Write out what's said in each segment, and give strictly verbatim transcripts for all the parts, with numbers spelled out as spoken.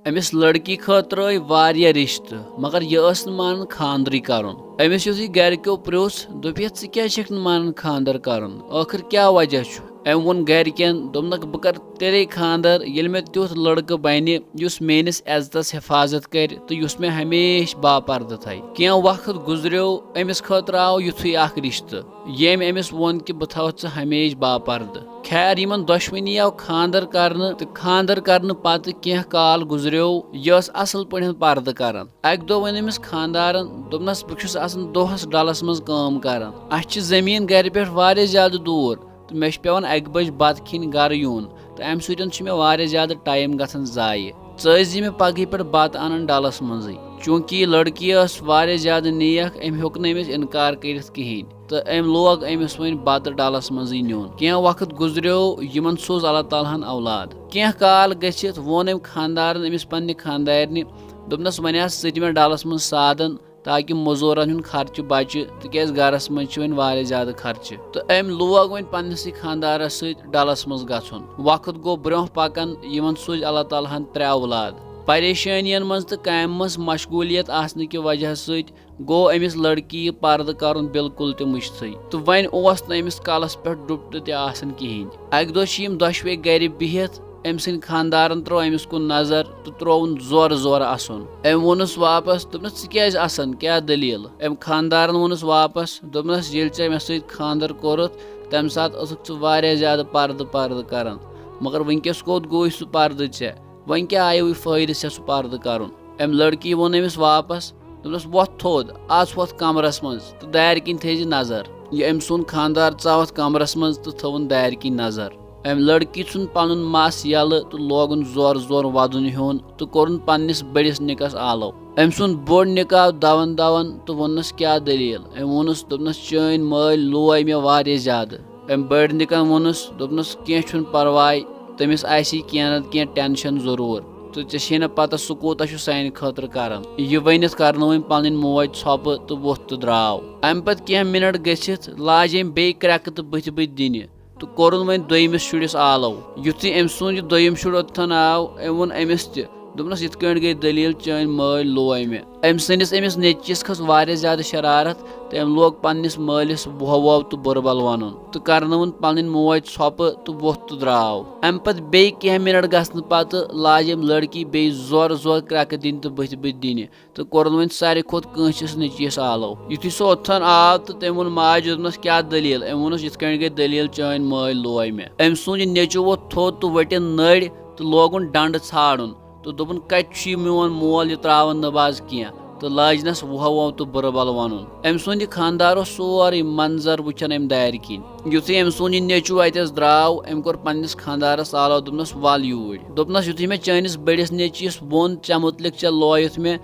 أمِس لڑکی خٲطرٕ ٲے واریاہ رِشتہٕ، مگر یہِ ٲس نہٕ مانان خانٛدرٕے کرُن۔ أمِس یُتھُے گرِکیو پرٛژھ، دوٚپُکھ، "ژٕ کیٛازِ چھَکھ نہٕ مانان خانٛدر کرُن؟ ٲخٕر کیٛاہ وجہ چھُ؟" أمۍ ووٚن گرِکٮ۪ن، دوٚپنَکھ، "بہٕ کرٕ تیٚلے خانٛدر، ییٚلہِ مےٚ تیُتھ لڑکہٕ بنہِ، یُس میٲنِس عزتس حفاظت کرِ تہٕ یُس مےٚ ہمیشہِ باپردٕ تھاوِ۔" کینٛہہ وقت گُزریو، أمِس خٲطرٕ آو یُتھُے اکھ رِشتہٕ، ییٚمۍ أمِس ووٚن کہِ بہٕ تھاوَتھ ژٕ ہمیشہِ باپردٕ۔ خیر، یِمن دۄشوٕنی آو خانٛدر کرنہٕ، تہٕ خانٛدر کرنہٕ پتہٕ کینٛہہ کال گُزریو، یہِ ٲس اصل پٲٹھۍ پردٕ کران۔ اکہِ دۄہ ووٚن أمِس خانٛدارن، دوٚپنس، "بہٕ چھُس آسان دۄہس ڈلس منٛز کٲم کران۔ اسہِ چھِ زٔمیٖن گرِ پٮ۪ٹھ واریاہ زیادٕ دوٗر، تہٕ مےٚ چھُ پٮ۪وان اکہِ بجہِ بتہٕ کھیٚنۍ گرٕ یُن، تہٕ امہِ سۭتۍ چھُ مےٚ واریاہ زیادٕ ٹایم گژھان ضایع۔ ژٕ ٲسۍ زِ مےٚ پگہٕے پٮ۪ٹھ بتہٕ انان ڈلس منٛزٕے۔" چوٗنٛکہِ یہِ لڑکی ٲس واریاہ زیادٕ نیک، أمۍ ہیوٚک نہٕ أمِس انکار کٔرِتھ کِہینۍ، تہٕ أمۍ لوگ أمِس وۄنۍ بتہٕ ڈلس منٛزٕے نیُن۔ کینٛہہ وقت گُزریو، یِمن سوٗز اللہ تعالیٰ ہن اولاد۔ کینٛہہ کال گٔژھِتھ ووٚن أمۍ خانٛدارن أمِس پننہِ خانٛدارنہِ، دوٚپنس، "وۄنۍ آس ژٕ تہِ مےٚ ڈلس منٛز سادن، تاکہِ مٔزوٗرن ہُنٛد خرچہٕ بچہِ، تِکیازِ گرس منٛز چھِ وۄنۍ واریاہ زیادٕ خرچہٕ۔" تہٕ أمۍ لوگ وۄنۍ پننِسٕے خانٛدارس سۭتۍ ڈلس منٛز گژھُن۔ وقت گوٚو برونٛہہ پکان، یِمن سوٗزۍ اللہ تعالیٰ ہن ترٛےٚ اولاد۔ پریشٲنین منٛز تہٕ کامہِ منٛز مشغولیت آسنہٕ کہِ وجہ سۭتۍ گوٚو أمِس لڑکی یہِ پردٕ کرُن بالکل تہِ مٔشتھٕے، تہٕ وۄنۍ اوس نہٕ أمِس کلس پٮ۪ٹھ ڈُپٹہٕ تہِ آسان کِہینۍ۔ اکہِ دۄہ چھِ یِم دۄشوے گرِ بِہِتھ، أمۍ سٕنٛدۍ خانٛدارن ترٛوو أمِس کُن نظر تہٕ ترٛووُن زورٕ زورٕ اسُن۔ أمۍ ووٚنُس واپس، دوٚپنس، "ژٕ کیٛازِ اسان؟ کیٛاہ دٔلیٖل؟" أمۍ خانٛدارن ووٚنُس واپس، دوٚپنس، "ییٚلہِ ژےٚ مےٚ سۭتۍ خانٛدر کوٚرُتھ، تمہِ ساتہٕ ٲسٕکھ ژٕ واریاہ زیادٕ پردٕ پردٕ کران، مگر وٕنکیٚس کوٚت گوٚوُے سُہ پردٕ ژےٚ؟ وۄنۍ کیٛاہ آیوُے فٲیدٕ ژےٚ سُہ پردٕ کرُن؟" أمۍ لڑکی ووٚن أمِس واپس، دوٚپنس، "وۄتھ تھوٚد، اژ ہۄتھ کمرس منٛز تہٕ دارِ کِنۍ تھٲیزِ نظر۔" یہِ أمۍ سُنٛد خانٛدار ژاو اتھ کمرس منٛز تہٕ تھٲوٕن دارِ کِنۍ نظر۔ أمۍ لڑکی ژھُن پنُن مس یلہٕ تہٕ لوگُن زورٕ زورٕ ودُن ہیوٚن تہٕ کوٚرُن پننِس بٔڑِس نِکس آلو۔ أمۍ سُنٛد بوٚڑ نِکاو دون دون تہٕ ووٚننس، "کیٛاہ دٔلیٖل؟" أمۍ ووٚنُس، دوٚپنس، "چٲنۍ مٲلۍ لوے مےٚ واریاہ زیادٕ۔" أمۍ بٔڑۍ نِکن ووٚنُس، دوٚپنس، "کینٛہہ چھُنہٕ پرواے، تٔمِس آسی کینٛہہ نتہٕ کینٛہہ ٹینشن ضروٗر، تہٕ ژےٚ چھے نہٕ پتہ سُہ کوٗتاہ چھُ سانہِ خٲطرٕ کران۔" یہِ ؤنِتھ کرنٲوٕن پنٕنۍ موج ژھۄپہٕ تہٕ ووٚتھ تہٕ درٛاو۔ امہِ پتہٕ کینٛہہ منٹ گٔژھِتھ لاج أمۍ بیٚیہِ کرٛٮ۪کہٕ تہٕ بٕتھِ بٕتھِ دِنہِ تہٕ کوٚرُن وۄنۍ دوٚیمِس شُرِس آلو۔ یُتھُے أمۍ سُنٛد یہِ دوٚیِم شُر اوٚتتھن آو، أمۍ ووٚن أمِس تہِ، دوٚپنس، "یِتھ کٲٹھۍ گٔے دٔلیٖل، چٲنۍ مٲلۍ لوے مےٚ۔" أمۍ سٕنٛدِس أمِس نیٚچوِس کھٔژ واریاہ زیادٕ شرارت تہٕ أمۍ لوگ پننِس مٲلِس وُہ وُہ تہٕ بُرٕ بل ونُن تہٕ کرنٲوٕن پنٕنۍ موج ژھۄپہٕ تہٕ ووٚتھ تہٕ درٛاو۔ امہِ پتہٕ بیٚیہِ کینٛہہ منٹ گژھنہٕ پتہٕ لاج أمۍ لڑکی بیٚیہِ زورٕ زورٕ کرٛٮ۪کہٕ دِنہِ تہٕ بٕتھِ بٕتھِ دِنہِ تہٕ کوٚرُن وۄنۍ ساروی کھۄتہٕ کٲنٛسِس نیٚچوِس آلو۔ یُتھُے سُہ اوٚتتھن آو تہٕ تٔمۍ ووٚن ماجہِ، دوٚپنس، "کیٛاہ دٔلیٖل؟" أمۍ ووٚنُس، "یِتھ کٲٹھۍ گٔے دٔلیٖل، چٲنۍ مٲلۍ لوے مےٚ۔" أمۍ سُنٛد یہِ نیٚچوٗ ووٚتھ تھوٚد تہٕ ؤٹِن نٔرۍ تہٕ لوگُن ڈنڈٕ ژھانڈُن تہٕ دوٚپُن، "کتہِ چھُ یہِ میون مول؟ یہِ ترٛاوان نہٕ بہٕ از کینٛہہ۔" تہٕ لٲجنس وُہ وُہ تہٕ بُرٕ بل ونُن۔ أمۍ سُنٛد یہِ خانٛدار اوس سورُے منظر وٕچھان امہِ دارِ کِنۍ۔ یُتھُے أمۍ سُنٛد یہِ نیٚچوٗ اتٮ۪س درٛاو، أمۍ کوٚر پننِس خانٛدارس آلو، دوٚپنس، "ول یوٗرۍ۔" دوٚپنس، "یُتھُے مےٚ چٲنِس بٔڑِس نیٚچوِس ووٚن، ژےٚ مُتعلق ژےٚ لویُتھ مےٚ،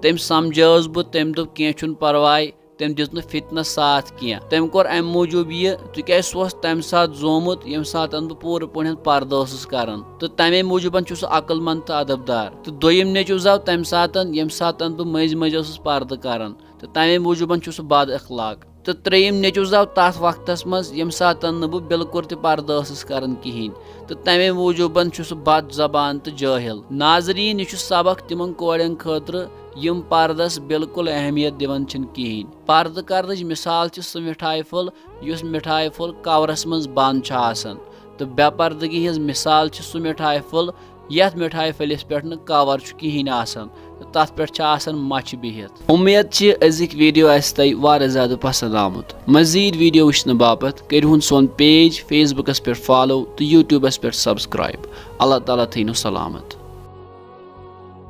تٔمۍ سمجھٲوس بہٕ، تٔمۍ دوٚپ، 'کینٛہہ چھُنہٕ پرواے۔'" تٔمۍ دیُت نہٕ فتنس ساتھ کینٛہہ۔ تٔمۍ کوٚر امہِ موٗجوٗب یہِ، تِکیازِ سُہ اوس تمہِ ساتہٕ زومُت، ییٚمہِ ساتہٕ بہٕ پوٗرٕ پٲٹھۍ پردٕ اوسُس کران۔ تہٕ تمے موٗجوٗبن چھُ سُہ عقل مند تہٕ ادب دار۔ تہٕ دوٚیِم نیٚچوٗ زاو تمہِ ساتہٕ، ییٚمہِ ساتہٕ بہٕ مٔنٛزۍ مٔنٛزۍ اوسُس پردٕ کران۔ تہٕ تمے موٗجوٗبن چھُ سُہ بد اخلاق۔ تہٕ ترٛیٚیِم نیٚچوٗ زاو تتھ وقتس منٛز، ییٚمہِ ساتہٕ نہٕ بہٕ بالکل تہِ پردٕ ٲسٕس کران کِہینۍ۔ تہٕ تمے موٗجوٗبن چھُ سُہ بد زبان تہٕ جٲہِل۔ ناظریٖن، یہِ چھُ سبق تِمن کورٮ۪ن خٲطرٕ، یِم پردس بالکل اہمیت دِوان چھِنہٕ کِہینۍ۔ پردٕ کرنٕچ مثال چھِ سُہ مِٹھایہِ پھوٚل، یُس مِٹھایہِ پھوٚل کورس منٛز بند چھُ آسان، تہٕ بے پردگی ہٕنٛز مثال چھِ سُہ مِٹھایہِ پھوٚل، یتھ مِٹھایہِ پھٔلِس پٮ۪ٹھ نہٕ کور چھُ کِہینۍ آسان، تہٕ تتھ پٮ۪ٹھ چھِ آسان مچھِ بِہِتھ۔ اُمید چھِ أزِکۍ ویڈیو آسہِ تۄہہِ واریاہ زیادٕ پسند آمُت۔ مزید ویڈیو وٕچھنہٕ باپتھ کٔرِو ہُن سون پیج Facebook پٮ۪ٹھ فالو تہٕ YouTube پٮ۪ٹھ سبسکرائب۔ اللہ تعالیٰ تھٲینو سلامت۔